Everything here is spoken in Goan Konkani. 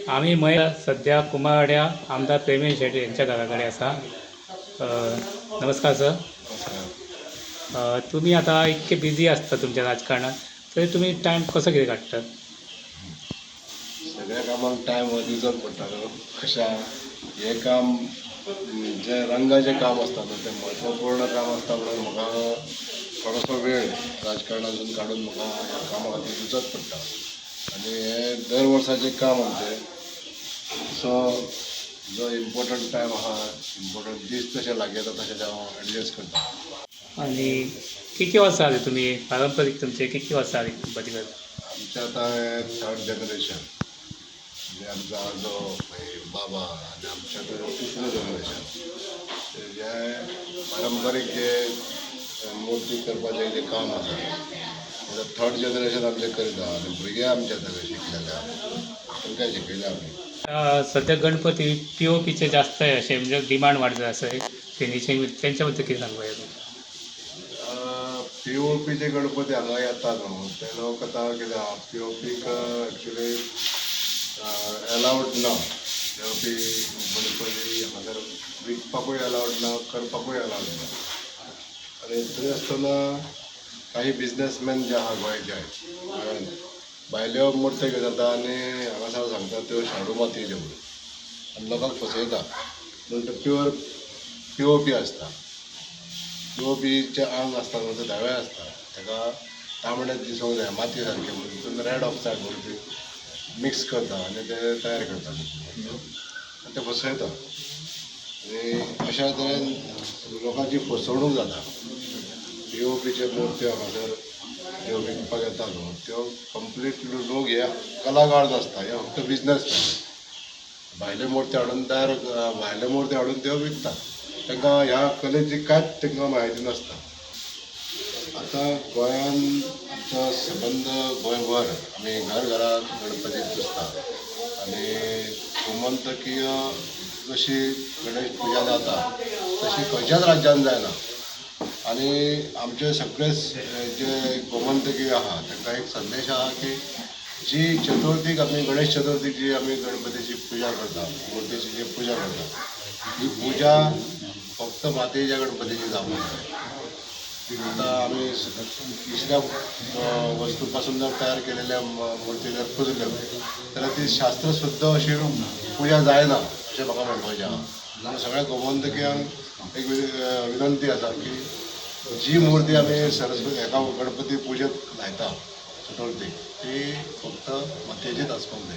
आमी मया सद्या कुमारवाड्या आमदार प्रेमेंद्र शेट यांच्या घरा कडेन आसा. नमस्कार सर. नमस्कार. तुमी आतां इतके बिजी आसता तुमच्या राजकारणात, तरी तुमी टायम कसो कितें काडटात? सगळ्या कामाक टायम हो दिवचोच पडटा न्हू. कशें आहा, हें काम जें रंगाचें काम आसता न्हू, तें म्हत्वपूर्ण काम आसता म्हणून म्हाका थोडोसो वेळ राजकारणासून काडून म्हाका ह्या कामा खातीर दिवचोच पडटा. आनी हें दर वर्साचें काम आमचें. सो जो इम्पोर्टंट टायम आहा, इम्पोर्टंट दीस तशे लागीं येता तशें हांव एडजस्ट करता. आनी कितलीं वर्सां जालीं तुमी पारंपारीक तुमचे कितलीं वर्सां जालीं गणपती करता? आमचें आतां हें थर्ड जनरेशन, म्हणजे आमचो आजो, मागीर बाबा आनी आमचें आतां तिसरें जनरेशन. हें पारंपारीक जे मुर्ती करपाचें जें काम आसा, तें थर्ड जनरेशन आमचें करीत आहा आनी भुरगे आमचे आतां शिकलेले आहा, तांकां शिकयल्या आमी. सद्या गणपती पीओपीचे जास्त अशें म्हणजे डिमांड वाडटा आसा, फिनिशींग तेंच्या बद्दल कितें सांगपाक जाय? पीओपीचे गणपती हांगा येता न्हू, ते लोक आतां कितें आहा, पीओपीक एक्चुली एलावड ना. पीओपी गणपती हांगासर विकपाकूय एलावड ना, करपाकूय एलावड ना. आनी तरी आसतना काही बिजनसमॅन जे आहा गोंयचे, गोंयांत भायल्यो मुर्त्यो घेवन येता आनी हांगासर सांगता त्यो शाडू मातयेच्यो म्हणून आनी लोकांक फसयता. पूण त्यो प्युअर पीओपी आसता. पीओपीचें आंग आसता न्हू, तें धवें आसता, ताका तांबडें दिसूंक जाय माती सारकें म्हणून तितून रेड ऑक्सायड म्हणून ती मिक्स करता आनी ते तयार करता आनी ते फसयता. आनी अशा तरेन लोकांची फसवणूक जाता. पीओपीचे मुर्त्यो हांगासर ज्यो विकपाक येता न्हू, त्यो कंप्लीट लोक हे कलाकार नासता, हे फक्त बिजनस. भायल्यो मुर्त्यो हाडून तयार, भायल्यो मुर्त्यो हाडून त्यो विकतात. तांकां ह्या कलेची कांयच तांकां म्हायती नासता. आतां गोंयान आमच्या सबंद गोंयभर आमी घर घराक गणपती पुजता आनी गोमंतकीय जशी गणेश पुजा जाता तशी खंयच्याच राज्यान जायना. आनी आमचे सगळे जे गोमंतकीय आहा, तांकां एक संदेश आहा की जी चतुर्थीक आमी, गणेश चतुर्थीक जी आमी गणपतीची पुजा करता, मुर्तीची जी पुजा करता, ही पुजा फक्त मातयेच्या गणपतीची जावपाक जाय. आतां आमी दुसऱ्या वस्तू पासून जर तयार केलेल्या मुर्ती जर पुजल्यो जाल्यार ती शास्त्रशुद्ध अशी पुजा जायना अशें म्हाका म्हणपाचें आहा. म्हणून सगळ्या गोमंतकियांक एक विनंती आसा की जी मुर्ती आमी सरस्वती हेका गणपती पुजेक लायता चतुर्थीक, ती फक्त मातयेचीच आसपाक जाय.